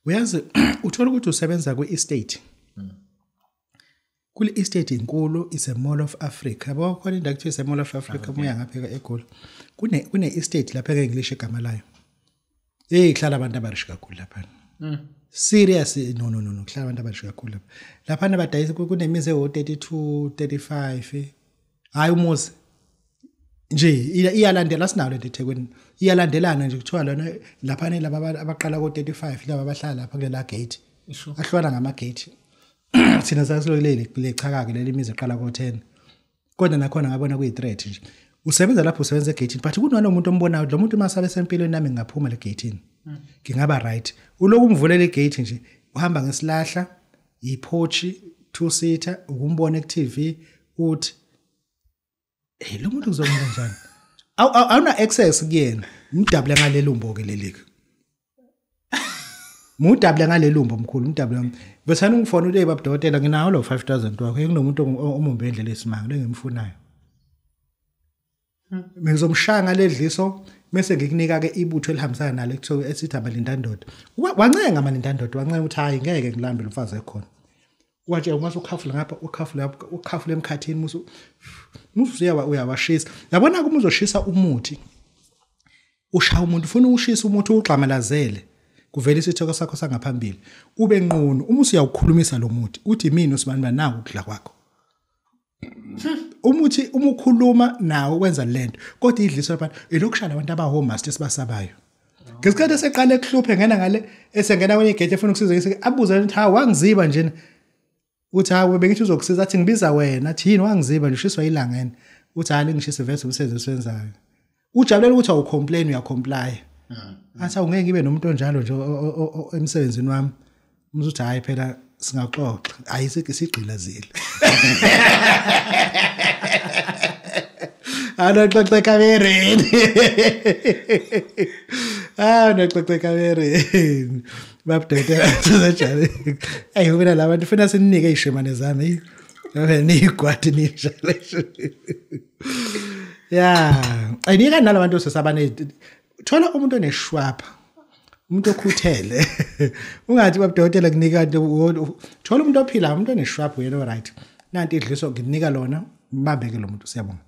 Uyazi uthola ukuthi usebenza kwi-estate. Kule estate inkulu is a Mall of Africa. Yabo khona indawo kuthiwa is a Mall of Africa uma ngapha eGoli. Kune estate lapha eNglish igama layo. Hey kuhlala abantu abarish kakhulu lapha. Serious no kuhlala abantu abarish kakhulu lapha. Lapha nabadayisa kunemizi ewo32 35. Hayi umuzi nje iyalandela sinawo lento eThekwini. Iyalandelana nje kuthiwa lona lapha laba abaqala ko35 laba abahlala lapha kulela gate. Ahlwana ngama gate. Thina sasilokele lechaka ke leli imizi eqala ko10. Kodwa nakhona ngabona kuyi threat nje. Usebenza lapho usebenza egate but kunalo umuntu ombonayo lo muntu masabe sempilweni nami ngaphuma le gate. Ngingaba right. Uloku umvulela igate nje uhamba ngesilahla ipochi 2 seater ukumbona ku TV uthi hey lo muntu uzomona kanjani? Awuna access kuyena. Umdabule ngalelumbo ke lelike. Mudabule ngalelumbo mkhulu umdabule. Bese ungifona uthi babudokotela nginawo lo 5000 wakho nginomuntu omumbe endlela esimanga lengimfunayo. Ngizomshaya ngaledliso bese ngikunika ke ibutho elihambisana nalo ekuthiwa esithi amalindandoda. Wancenga amalindandoda wancenga ukuthi hayi ngeke ngilambe lo mfazi ekhona. Wathi uma usukhafula ngapha ukhafula lapha ukhafula emkhathini musu uyawashisa. Yabona uma uzoshisa umuthi ushaya umuntu ufuna ukushisa umuthi ugxamalazele kuvela isithoko sakho sangaphambili ube nqunu uma usuyawukhulumisa lo muthi uthi mina usibani naku ukudla kwakho. Umuthi uma ukhuluma nawo wenza lento kodwa idliso lapha elokushaya abantu abahomaster esibasabayo. Ngesikhathi eseqala ekuhluphe ngena ngale esengena kwenye igate efuna ukusiza ngise abuze ukuthi ha wangiziba nje uthi hawe bengithi uzokusiza athi ngibiza wena athi yini wangiziba nje ushiswa ilanga yena uthi hayi ngishise vese umsebenzi osenzayo. Ujabulela ukuthi awucomplain uyacomply. Athi awungeke ngibe nomuntu onjalo nje emsebenzini wami. Umzuthi hayi phela singaxoxa hayi sigqilazile. Anoxoxe kamereni. Anoxoxe kamereni. Babudokotela sizajabule. Hey mina labantu ufuna sinike izishimane zami. Ngoba nigwadi ninjalo. Yeah, ayinika nalabantu sesabane thola umuntu oneshwapha. Umuntu okhuthele. Ungathi babudokotela kunika thola umuntu ophila umuntu oneshwapha uyena right. Nanti idliso nginika lona mbambeke lo muntu siyabonga.